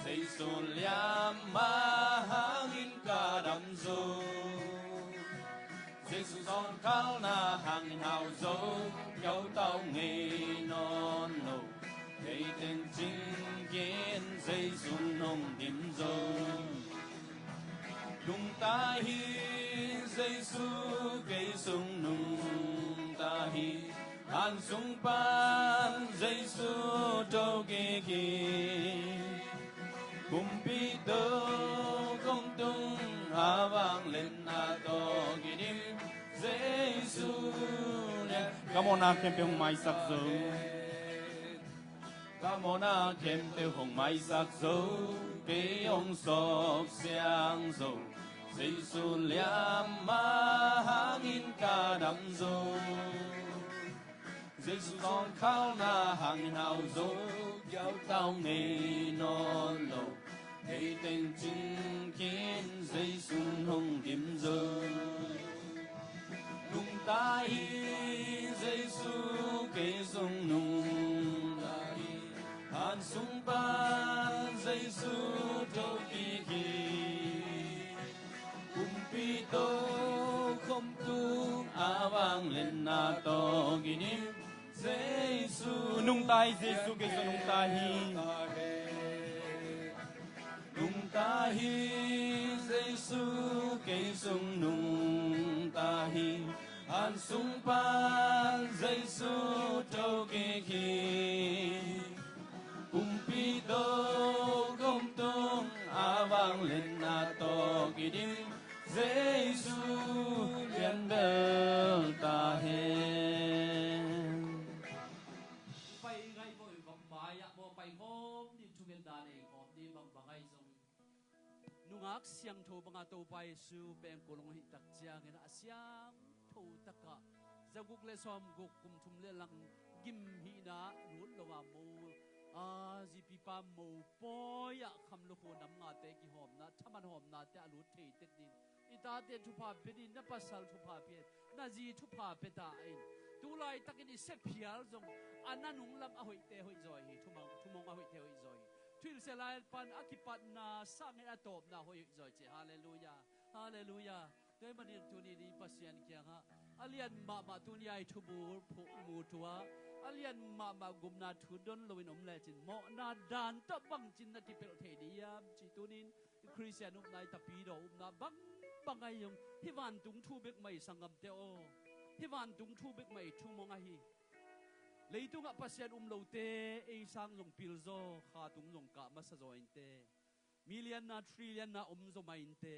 Jesu liamma hangin ka dam zo. Jesu zawnkhalna hangin hau zo, kiautau ngei nawn lo, kei teng cingkin Jesu nong dim zo. Nungta hi, Jesu kei sung nungta hi, han sung pan Jesu to kik hi. Kumpi to kong tung a vangliatna tawh kidim Jesu lian. Ka mawhna khempeuh hong maisak zo. Ka mawhna khempeuh hong maisak zo, kei hong sawp siang zo, Jesu liamma hangin ka dam zo. Jesu zawnkhalna hangin hau zo, kiautau ngei nawn lo, kei teng cingkin Jesu nong dim zo. Nungta hi, Jesu kei sung nungta hi, han sung pan Jesu to kik hi. Kumpi to khom tung a vangliatna tawh kidim Jesu. Nungta hi, Jesu kei sung nungta hi. Nungta hi, Jesu kei sung nungta hi, han sung pan Jesu to kik hi. Kumpi to khom tung a vangliatna tawh kidim Jesu lian bel ta hen. Pai ngai voi bang mai-ah maw, pai khawm ding, thungetna nei khawm ding, bang bang ahi zong nungak siangtho banga Topa Jesu pengkul hong hih tak ciangin a siangtho takah zaguk le sawmguk kum thum le lang gim hihna lut lo a mo, a zipipa mopawi ah kham lukhu nam ngate kihawmna, thaman hawmnate a lut thei tek ding. I tate thupha pia ding, na pasal thupha pia, na zi thupha pia ta in. Tu laitakin i sephial zong a na nunglam a hoihte hoih zaw hi, thumong, thumong a hoihte hoih zaw hi. Thuhilhsia lai pan a kipatna sangin a tawpna hoih hoih zaw hi ci. Halleluiah. Halleluiah. Tua ahih manin tuni ni Pasian kiangah a lian mahmah tuni a i thubul phuh mu tua, a lian mahmah gupna thu don loin om lecin mawhna dan tawh bangcin na kipelh thei ding hiam ci tunin Khristian upna i tapidaw upna bangbang ahi zong hih vantung thu bek mah i sanggamte aw, hih vantung thu bek mah i thumong ahi. Leitungah Pasian um lote ei sang zong pilzaw, kha tung zong kah masa zaw inte. Million-na, trillion-na om zaw mah inte.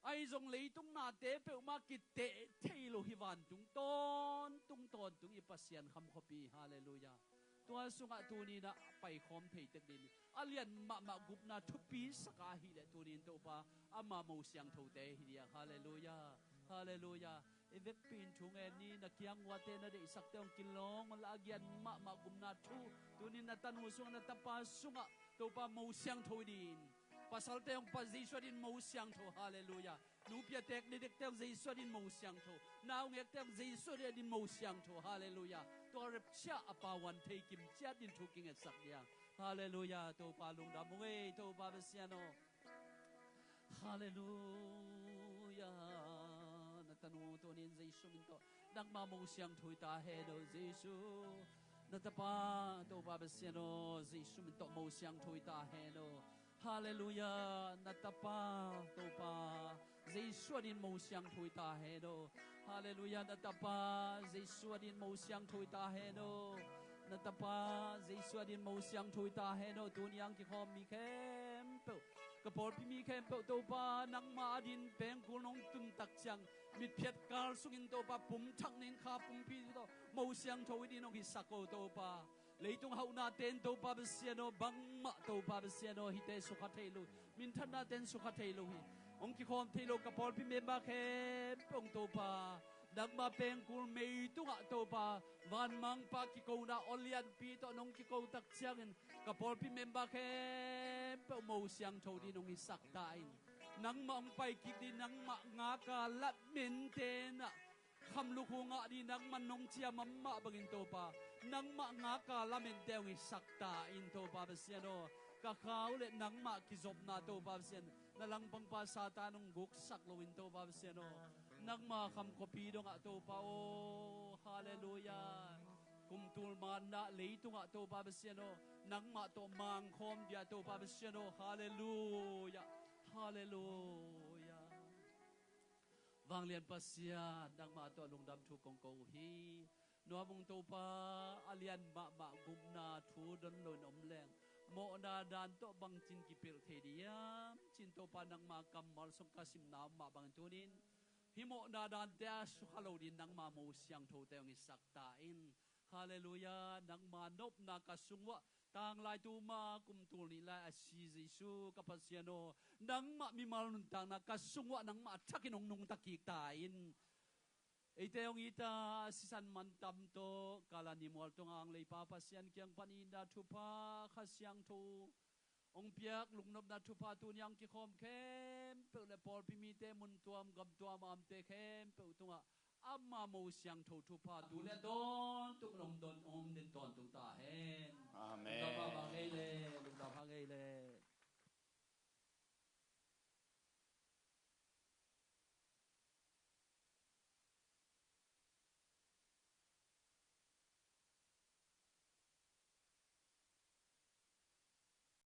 Ahi zong leitung nate peuhmah kiteh thei lo hih vantung tawntung tawntung i Pasian kham khuapi. Halleluiah. Tua sungah tuninah paikhawm thei tek ding. A lian mahmah gupna thupi saka ahileh tunin Topa ama mo siangthote hi dia. Halleluiah. Halleluiah. I vekpi in thu ngen ni, na kiang uate na deihsakte hong kilawng unla a lian mahmah gupna thu tunin na tanu sungah, na tapa sungah Topa mo siangtho hi ding. Pasalte hong pa Jesu adin mo siangtho. Halleluiah. Nupi a tek ni dekte hong Jesu adin mo siangtho. Naungekte hong Jesu adin mo siangtho. Halleluiah. Tua rapture a pawan thei kim ciat din thu kingetsak dia. Halleluiah. Topa lungdam ung ei, Topa Pasian aw. Halleluiah. Na tanu tunin Jesu min tawh nangma mo siangtho hi ta hen aw Jesu. Na tapa Topa Pasian aw, Jesu min tawh mo siangtho hi ta hen aw. Halleluiah. Na tapa Topa Jesu adin mo siangtho hi ta hen aw. Halleluiah. Na tapa Jesu adin mo siangtho hi ta hen aw. Na tapa Jesu adin mo siangtho hi ta hen aw. Tuni ang kikhawm mi khempeuh, ka pawlpi mi khempeuh Topa nangma adin pengkul nong tun tak ciang mitphiat kal sungin Topa pumthak nin kha pumpi tawh mo siangtho hi din hong hisak aw Topa. Leitung hauhnate in Topa Pasian aw, bangmah Topa Pasian aw, hihte sukha thei lo hi. Minthannaten sukha thei lo hi. Hong kikhawm thei lo ka pawlpi member khempeuh hong Topa, nangma pengkul mei tungah Topa vanmangpa kikona aw lianpi tawh nong kiko tak ciangin ka pawlpi member khempeuh mo siangtho din hong hisak ta in. Nangmah hong pai kik din, nangmah ngaka lat mentenah kham lukhu ngah dih nangman nong ciam mah bangin Topa, Nangmah ngaka lamentte hong hisak ta in Topa Pasian aw. Ka khau le nangmah kizopna Topa Pasian, na langpangpa Satan hong guksak loin Topa Pasian aw. Nangma khamkhuapi dongah Topa aw. Halleluia. Kumtul manna leitungah Topa Pasian aw, nangmah tawh mangkhawm dia Topa Pasian aw. Halleluia. Halleluia. Vanglian Pasian, nangmah tawh lungdam thu kong ko uh hi. Nuam ung Topa, a lian mahmah gupna thu don loin om leng mawhna dan tawh bangcin kipelh thei diam cin Topa, nangma kammal sung ka simna om mah bangin tunin hih mawhna dante a sukha lo din nangma Mo Siangthote hong hisak ta in. Halleluia. Nangma nopna ka sung uah tanglai tuma kumtul nih lai a si Jesu ka Pasian aw, nangmah mimal nuntakna ka sung uah nangmah thakin hong nungta kik ta in. Eite hong ita sisan mantam tawh Kalvary mual tungah hong leipa Pasian kiang pan itna thupha, Kha Siangtho hong piak lungnopna thupha tuni a hong kikhawm khempeuh le pawlpi mite, mun tuam gam tuam amte khempeuh tungah ama Mo Siangtho thupha tu le a tawntung hong don, hong om den tawntung ta hen. Amen. Lungdam hang ei le, lungdam hang ei le.